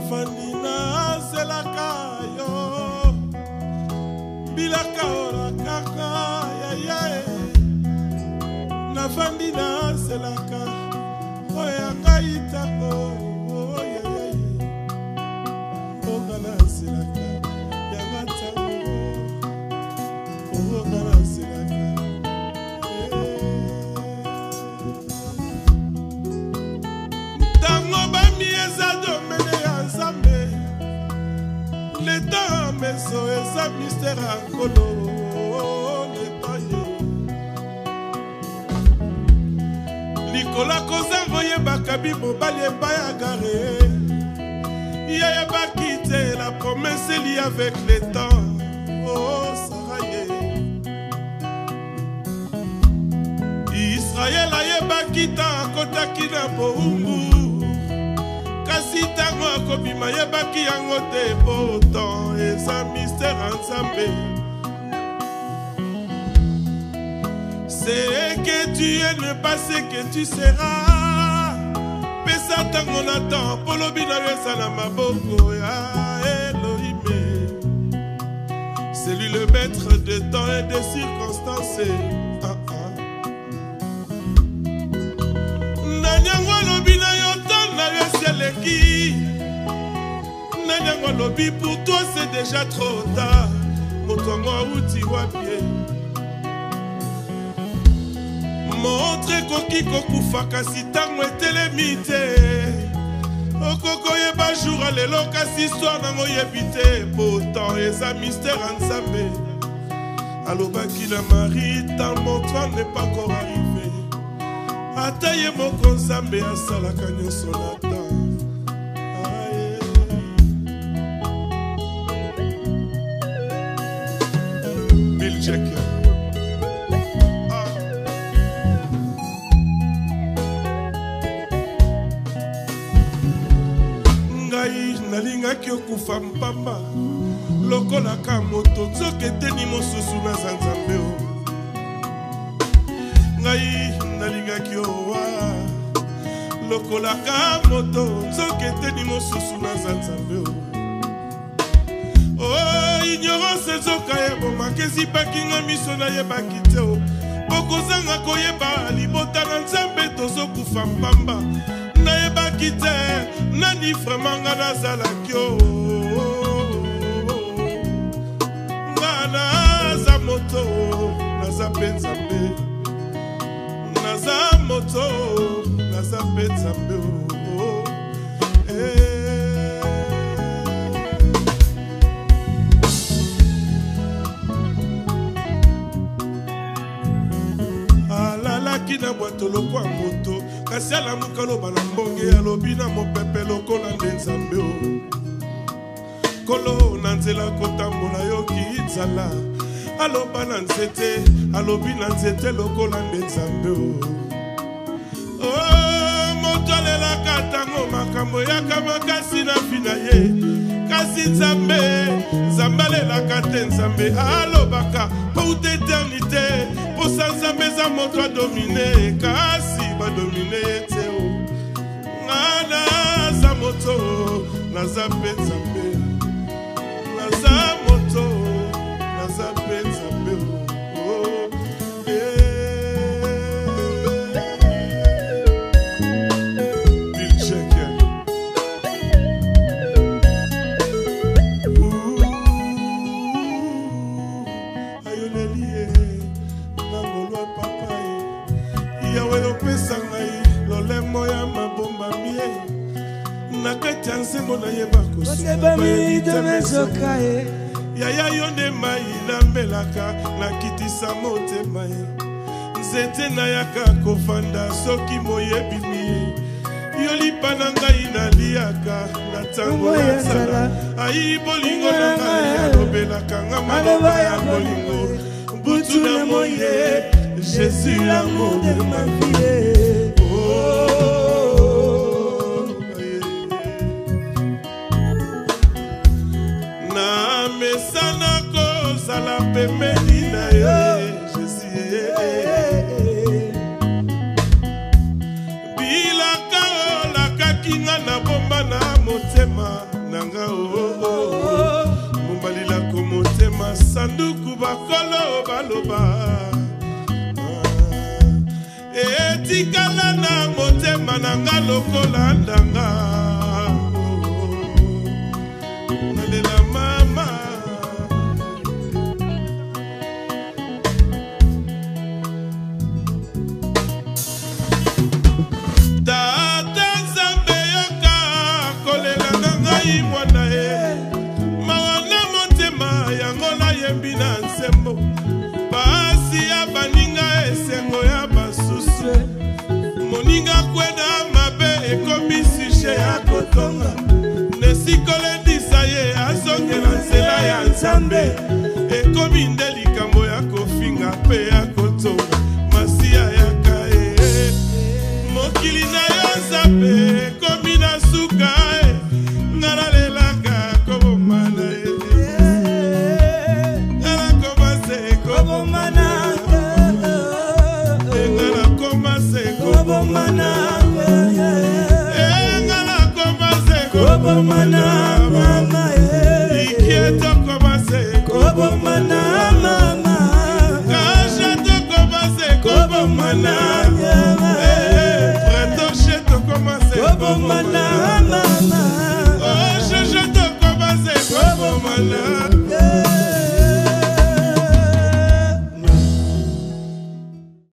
Nafandi nazelaka yo, bilaka olakaka yaya e. Nafandi nazelaka oyo ya ngai ntango yaya ye. Onga nazelaka yanga ntango, onga nazelaka. Ntango bami eza domene ya Nzambe, leta meso eza mystère ya Nkolo. Leta ye likolo akozanga oyebaka bi mobali epai ya gare yayebaki te la promesse elie avec le temps. Oh Sarah ye Israël ayebaki ntango akotaki na bowumbu, kasi ntango akobima ayebaki yango te. Pourtant eza mystère ya Nzambe. C'est que tu es ne pas ce que tu seras. Pesa ntango na temps, mpo lobi na yo eza na maboko ya Elohim. C'est lui le maître de temps et de circonstances. Ah, ah. Nani yango alobi na yo temps na yo esi eleki? Nani yango alobi pour toi c'est déjà trop tard? Moto yango awuti wapi ye? Montre ekoki kokufa kasi ntango etelemi te. Okoki koyeba jour ya lelo kasi histoire nango oyebi te. Pourtant eza mystère ya Nzambe. Alobaki na Marie, tant mon temps n'est pas encore arrivé. Ata ye moko Nzambe asalaka nyonso na temps. Aye. Bill Jack. Ah. Ngai nalingaki okufa mpamba lokolaka moto, nzoka eteni mosusu naza Nzambe o. Ngai nalingaki owa lokolaka moto, nzoka eteni mosusu naza Nzambe o. O ignorance ezoka ebomaka ezipaki nga miso, nayebaki te o. Bokozanga koyeba libota na Nzambe tozokufa mpamba. Nayebaki te nani vraiment nga nazalaki o. Nga naza moto, naza mpe Nzambe. Naza moto, naza mpe Nzambe o. Eh. Alalaki na bwato lokwa moto, kasi alamuka aloba na mbonge, alobi na mopepe lokola nde Nzambe o. Kolo na nzela kotambola yoki nzala, aloba na nzete, alobi na nzete lokola nde Nzambe o. O moto alelaka ntango makambo eyaka makasi na vie na ye, kasi Nzambe, Nzambe alelaka te. Nzambe alobaka po uta éternité. Posa Nzambe eza moto adomine, kasi badomine ye te o. Nga naza moto, naza mpe Nzambe. Naza moto, naza mpe Nzambe o. Eh. Bill Jack. Ouh, ayoleli ye na ngolu ya papa ye. Yawe opesa ngai lolemo ya mabombami ye na kati ya nzembo nayeba kosunga bayebi te mezoka. Yaya yo nde mai namelaka, nakitisa motema ye. Nzete nayaka kofanda soki moyebimi ye. Yo lipa na ngai naliaka na ntango ya nzala. Ai bolingo na ngai alobelaka nga maloba ya bolingo butu na moye. Jésus, l'amour de ma vie. Oh, yeah. Na mesana kozala pembeni na ye Jésus. Bilaka olakaki nga na bomba na motema. na nga oh, oh, oh. Mombalilako motema sanduku bakolo baloba etikala na motema na nga lokola ndanga nalela mama. Tata Nzambe yoka kolela na ngai mwana ye mawa na motema yango nayembi na nsembo pasi ya baninga esengo ya basusu moninga kweda mabe ekomi suje ya kotonga nesikolendisa ye azongela nzela ya Nzambe ekomi nde likambo ya kofinga mpe ya kotonga masiya yaka ye mokili na yo Nzambe ekomi na suka e nga nalelaka kobomana ye nga nakoma se kobomana nga nakoma se kobomana nga nakoma se kobomana ikie tokoma se kobomana kasha tokoma se kobomana pretoche tokoma se kobomana.